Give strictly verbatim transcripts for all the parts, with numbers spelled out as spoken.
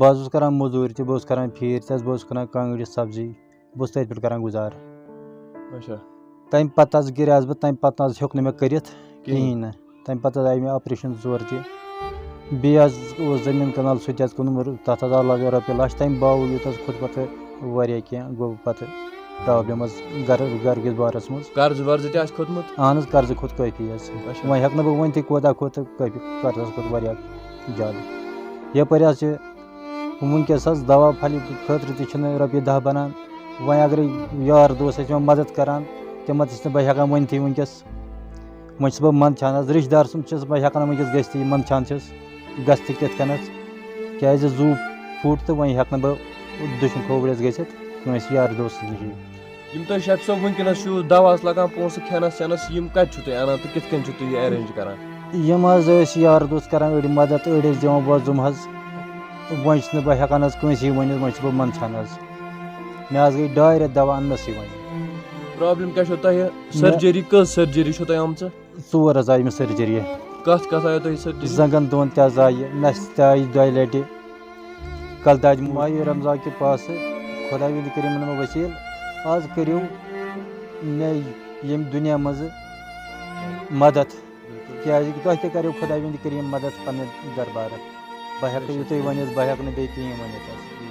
بہٕ حظ اوسُس کران مٔزوٗرۍ تہِ، بہٕ اوسُس کران پھیٖرۍ تہِ حظ، بہٕ اوسُس کٕنان کانٛگرِ، سبزی، بہٕ اوسُس تٔتھۍ پٮ۪ٹھ کران گُزارٕ۔ اچھا۔ تَمہِ پَتہٕ حظ گِریوس بہٕ، تَمہِ پَتہٕ نہ حظ ہیوٚک نہٕ مےٚ کٔرِتھ کِہیٖنۍ۔ کِہیٖنۍ نہٕ۔ تَمہِ پَتہٕ حظ آیہِ مےٚ آپریشن زٕ ژور تہِ۔ بیٚیہِ حظ اوس زٔمیٖن کَنال، سُہ تہِ حظ کٕنُم، تَتھ حظ آو لگ بگ رۄپیہِ لَچھ۔ تَمہِ باوجوٗد حظ کھوٚت پَتہٕ واریاہ کینٛہہ، گوٚو پَتہٕ پرابلم حظ گرٕ گرٕ کِس بارَس منٛز۔ قرضہٕ ورضہٕ تہِ آسہِ کھوٚتمُت؟ اہن حظ، قرضہٕ کھوٚت کٲفی حظ۔ اچھا۔ وۄنۍ ہٮ۪کہٕ نہٕ بہٕ ؤنۍ تہِ کوٗتاہ کھوٚت تہٕ کٲفی، قرضہٕ حظ کھوٚت واریاہ زیادٕ۔ یَپٲرۍ حظ چھِ وٕنکیٚس حظ دوا پھلہِ خٲطرٕ تہِ چھِنہٕ رۄپیہِ دَہ بَنان۔ وۄنۍ اگرے یار دوس ٲسۍ مےٚ مدد کران، تِمن تہِ چھُس نہٕ بہٕ ہٮ۪کان ؤنتھٕے وٕنکیٚس۔ وۄنۍ چھُس بہٕ منٛدٕ چھان حظ، رِشتہٕ دار سُنٛد چھُس بہٕ ہٮ۪کان وٕنکیٚس گٔژھتھٕے، منٛدٕ چھان چھُس گژھِ تہِ کِتھ کٔنَتھ، کیازِ زُو پھُٹ تہٕ وۄنۍ ہٮ۪کہٕ نہٕ بہٕ دٔچھُن کھووُر حظ گٔژھِتھ کٲنٛسہِ یار دوستَس نِش۔ یِم تۄہہِ شفیع صٲب وٕنکیٚنَس چھُو دَوہَس لَگان پونٛسہٕ، کھٮ۪نَس چٮ۪نَس، یِم کَتہِ چھُو تُہۍ اَنان تہٕ کِتھ کٔنۍ چھُو تُہۍ یہِ arrange کَران؟ یِم حظ ٲسۍ یار دوس کَران، أڑۍ مَدَد، أڑۍ ٲسۍ دِوان وۄزُم حظ۔ وۄنۍ چھُس نہٕ بہٕ ہٮ۪کان حظ کٲنٛسی ؤنِتھ، وۄنۍ چھُس بہٕ منٛدٕ چھان حظ۔ مےٚ حظ گٔے ڈاے رٮ۪تھ دَوا اَننَسٕے وۄنۍ۔ پرابلِم کیٛاہ چھو تۄہہِ؟ سٔرجٔری کٔژ سٔرجٔری چھو تۄہہِ آمژٕ؟ ژور حظ آیہِ مےٚ سٔرجٔری۔ کَتھ کَتھ آیو تۄہہِ سٔرجٔری؟ زنٛگن دۄن تہِ حظ آیہِ، نَسہِ تہِ آیہِ دۄیہِ لَٹہِ۔ کَلہٕ دادِ ماہِ رمضان کہِ پاسہٕ خۄداوندِ کریٖمن وسیٖل آز کٔرِو مےٚ ییٚمہِ دُنیا منٛزٕ مدد، کیازِ کہِ تۄہہِ تہِ کریو خۄداوندِ کریٖم مدد پننہِ دربارٕ۔ بہٕ ہٮ۪کہٕ یُتُے ؤنِتھ، بہٕ ہٮ۪کہٕ نہٕ بیٚیہِ کِہیٖنۍ ؤنِتھ حظ۔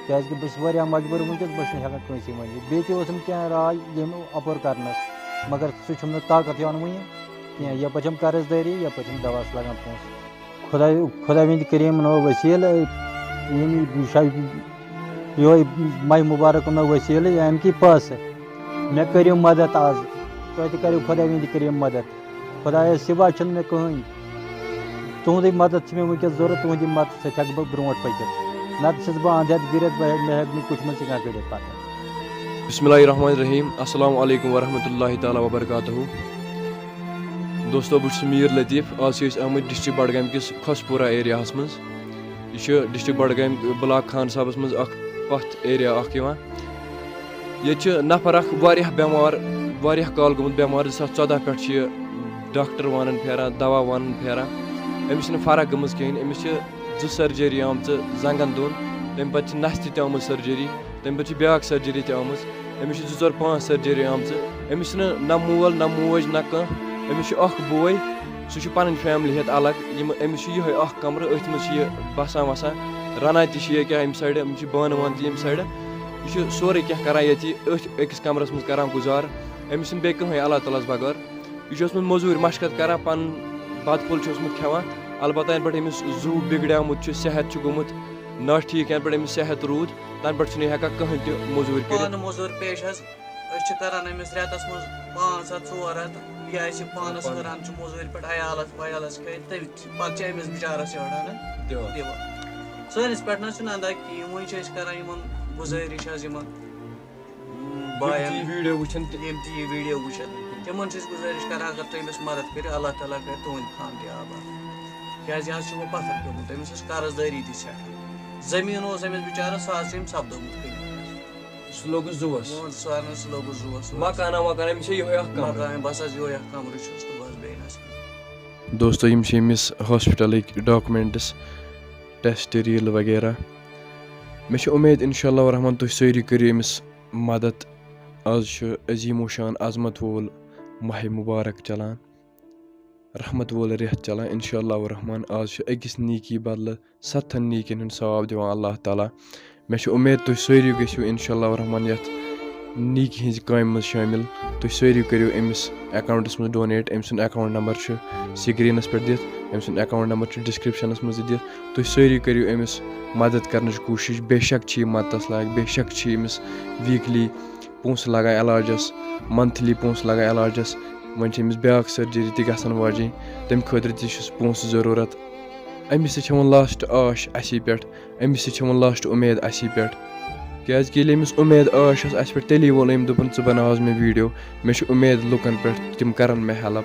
کیازِ کہِ بہٕ چھُس واریاہ مجبوٗر وٕنکیٚس، بہٕ چھُس نہٕ ہٮ۪کان کٲنٛسہِ ؤنِتھ۔ بیٚیہِ تہِ اوسُم کینٛہہ راے ییٚمہِ اَپور کرنس، مگر سُہ چھُم نہٕ طاقت یِوان وٕنہِ کینٛہہ۔ یپٲرۍ چھم قرض دٲری، یپٲرۍ چھم دوہس لگان پونٛسہٕ۔ خۄداے، خۄداوندِ کریٖمن وسیٖلہٕ، ییٚمہِ شاہ-، یِہوٚے ماہِ مُبارک وسیٖلہٕ، ییٚمہِ کہِ پاسہٕ مےٚ کٔرِو مدد آز۔ تۄہہِ تہِ کٔرِو خۄداوندِ کریٖم مدد۔ خۄدایس سوا چھُنہٕ مےٚ کٕہٕنۍ۔ تُہُنٛدٕے مدد چھِ مےٚ وٕنکیٚس ضوٚرتھ، تُہُنٛدِ مدد سۭتۍ ہٮ۪کہٕ بہٕ برونٛٹھ پٔکِتھ۔ نتہٕ چھُس بہٕ اند ہٮ۪تھ گِرِتھ، بہٕ ہٮ۪کہٕ، مےٚ ہٮ۪کہٕ نہٕ کُٹھِ منٛز تہِ کانٛہہ کٔڑِتھ پتہٕ۔ بسم اللہ الرحمن الرحیم۔ السلام علیکم ورحمۃ اللہ تعالیٰ وبرکاتہ۔ دوستو، بہٕ چھُس میٖر لطیف۔ آز چھِ أسۍ آمٕتۍ ڈسٹرکٹ بڈگام کِس خۄسپورہ ایریاہَس منٛز۔ یہِ چھُ ڈسٹرکٹ بڈگام بلاک خان صاحبَس منٛز اکھ پتھ ایریا اکھ یِوان۔ ییٚتہِ چھِ نفر اکھ واریاہ بٮ۪مار، واریاہ کال گوٚمُت بٮ۪مار۔ زٕ ساس ژۄداہ پٮ۪ٹھ چھُ یہِ ڈاکٹر وانان پھیران، دوا وانان پھیران۔ أمِس چھِنہٕ فرق گٔمٕژ کِہیٖنۍ۔ أمِس چھِ زٕ سرجری آمژٕ، زنٛگن دۄن، تَمہِ پتہٕ چھِ نَسہِ تہِ آمٕژ سرجری، تَمہِ پتہٕ چھِ بیٛاکھ سرجری تہِ آمٕژ۔ أمِس چھِ زٕ ژور پانٛژھ سرجری آمژٕ۔ أمِس چھِنہٕ نہ مول نہ موج نہ کانٛہہ۔ أمِس چھُ اکھ بوے، سُہ چھُ پنٕنۍ فیملی ہٮ۪تھ الگ۔ یِم، أمِس چھُ یِہوٚے اکھ کمرٕ، أتھۍ منٛز چھِ یہِ بسان وسان، رنان تہِ چھِ یہِ کیٛاہ ییٚمہِ سایڈٕ، أمِس چھِ بانہٕ وانہٕ تہِ ییٚمہِ سایڈٕ۔ یہِ چھُ سورُے کینٛہہ کران ییٚتی، أتھۍ أکِس کمرس منٛز کران گُزارٕ۔ أمِس چھِنہٕ بیٚیہِ کٕہٕنۍ اللہ تعالیٰ ہس بغٲر۔ یہِ چھُ اوسمُت مٔزوٗرۍ مشقت کران، پنُن بتہٕ پھوٚل چھُ اوسمُت کھٮ۪وان۔ البتہ یَنہٕ پٮ۪ٹھ أمِس زُو بگڑیومُت چھُ، صحت چھُ گوٚمُت ناٹھیٖک، یَنہٕ پٮ۪ٹھ أمِس صحت روٗد، تَنہٕ پٮ۪ٹھ چھُنہٕ یہِ ہٮ۪کان کٕہٕنۍ تہِ مٔزوٗرۍ کٔرِتھ۔ پانہٕ مٔزوٗر پیش حظ، أسۍ چھِ کران أمِس رٮ۪تَس منٛز پانٛژھ ہَتھ، ژور ہَتھ، یا أسۍ چھِ پانَس پانہٕ۔ ہُران چھِ مٔزوٗرۍ پٮ۪ٹھ عیالَس ویالَس کھٔتۍ، تٔمۍ پَتہٕ چھِ أمِس بِچارَس یورٕ اَنان دِوان۔ دِوان۔ سٲنِس پٮ۪ٹھ نہ حظ چھُنہٕ اَنداز کِہیٖنۍ، وۄنۍ چھِ أسۍ کران یِمَن گُزٲرِش حظ یِمَن۔ بایَن، یِم تہِ یہِ ویٖڈیو وٕچھَن تہِ۔ یِم تہِ یہِ ویٖڈیو وٕچھَن، تِمَن چھِ أسۍ گُزٲرِش کران، اگر تُہۍ أمِس مدد کٔرِو، اللہ تعالیٰ کرِ تُہُنٛد خانہٕ تہِ آباد۔ کیٛازِ یہِ حظ چھُ وۄنۍ پَتھر پیوٚمُت، أمِس ٲس قرض دٲری تہِ سٮ۪ٹھاہ۔ زٔمیٖن اوس أمِس بِچارَس، سُہ حظ چھُ أمۍ سپدومُت کٕنِتھ۔ سُہ لوٚگُس زُوَس۔ وۄنۍ سُہ اَنان، سُہ لوٚگُس زُوَس۔ مکانہ وکانہ، أمِس چھِ یِہوٚے اَکھ کَمرٕ۔ مکان، بَس حظ یِہوٚے اَکھ کَمرٕ چھُس تہٕ بَس، بیٚیہِ نہ حظ۔ دوستو، یِم چھِ أمِس ہاسپِٹَلٕکۍ documents، test، reel وغیرہ۔ مےٚ چھِ اُمید، اِنشاء اللہ الرحمن، تُہۍ سٲری کٔرِو أمِس مدد۔ آز چھُ عظیٖم و شان عظمت وول ماہِ مُبارک چلان، رحمت وول رٮ۪تھ چلان۔ اِنشاء اللہ الرحمن، آز چھُ أکِس نیٖکی بدلہٕ ستتھن نیٖکین ہُنٛد ثواب دِوان اللہ تعالیٰ۔ مےٚ چھِ اُمید، تُہۍ سٲری گٔژھِو اِنشاء اللہ الرحمن یَتھ نیٖکی ہٕنٛزِ کامہِ منٛز شٲمِل۔ تُہۍ سٲری کٔرِو أمِس accountس منٛز donate۔ أمۍ سُنٛد account number چھُ screenس پٮ۪ٹھ دِتھ، أمۍ سُنٛد account number چھُ descriptionس منٛز تہِ دِتھ۔ تُہۍ سٲری کٔرِو أمِس مدد کرنٕچ کوٗشِش۔ بے شک چھِ یہِ مددس لایق، بے شک چھِ أمِس weekly پونٛسہٕ لگان علاجس، monthly پونٛسہٕ لگان علاجس۔ وۄنۍ چھِ أمِس بیٛاکھ surgery تہِ گژھن واجِنۍ، تَمہِ خٲطرٕ تہِ چھُس پونٛسہٕ ضروٗرت۔ أمِس تہِ چھِ وۄنۍ last آش اَسی پٮ۪ٹھ، أمِس تہِ چھِ وۄنۍ last اُمید اَسی پٮ۪ٹھ۔ کیٛازِ کہِ ییٚلہِ أمِس اُمید آش ٲس اَسہِ پٮ۪ٹھ، تیٚلی ووٚن أمۍ، دوٚپُن، "ژٕ بناو حظ مےٚ video، مےٚ چھِ اُمید لُکن پٮ۪ٹھ، تِم کرن مےٚ help۔"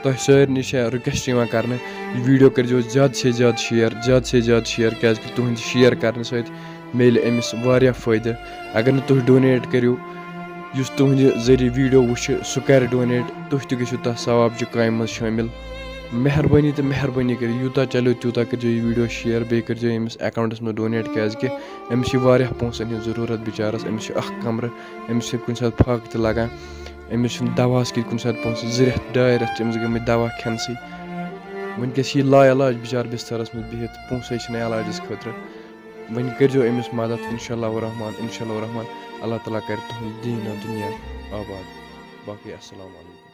تۄہہِ سارنٕے چھےٚ request یِوان کرنہٕ، یہِ video کٔرۍزیو زیادٕ سے زیادٕ share، زیادٕ سے زیادٕ share، کیٛازِ کہِ تُہنٛدِ share کرنہٕ سۭتۍ میلہِ أمِس واریاہ فٲیدٕ۔ اگر نہٕ تُہۍ donate کٔرِو، یُس تُہنٛدِ ذٔریعہٕ video وٕچھِ، سُہ کَرِ donate، تُہۍ تہِ گٔژھِو تَتھ ثواب چہِ کامہِ منٛز شٲمِل۔ مہربٲنی تہٕ مہربٲنی کٔرِتھ یوٗتاہ چلیو تیوٗتاہ کٔرۍزیو یہِ video share، بیٚیہِ کٔرۍزیو أمِس accountَس منٛز donate، کیٛازِکہِ أمِس چھِ واریاہ پونٛسَن ہِنٛز ضروٗرت بِچارَس، أمِس چھِ اَکھ کَمرٕ، أمِس چھِ کُنہِ ساتہٕ پھاکہٕ تہِ لَگان، أمِس چھُنہٕ دَواہَس کِتھ کُنہِ ساتہٕ پونٛسہٕ، زٕ رٮ۪تھ ڈاے رٮ۪تھ چھِ أمِس گٔمٕتۍ دَوا کھٮ۪نسٕے۔ وٕنکٮ۪س چھِ یہِ لا علاج بِچارٕ بِستَرَس منٛز بِہِتھ، پونٛسَے چھِنہٕ علاجَس خٲطرٕ۔ وۄنۍ کٔرۍزیو أمِس مَدَد، اِنشاء اللہ الرحمٰن، اِنشاء اللہ الرحمٰن، اللہ تعالیٰ کَرِ تُہُنٛد دیٖن و دُنیا آباد۔ باقٕے السلام علیکم۔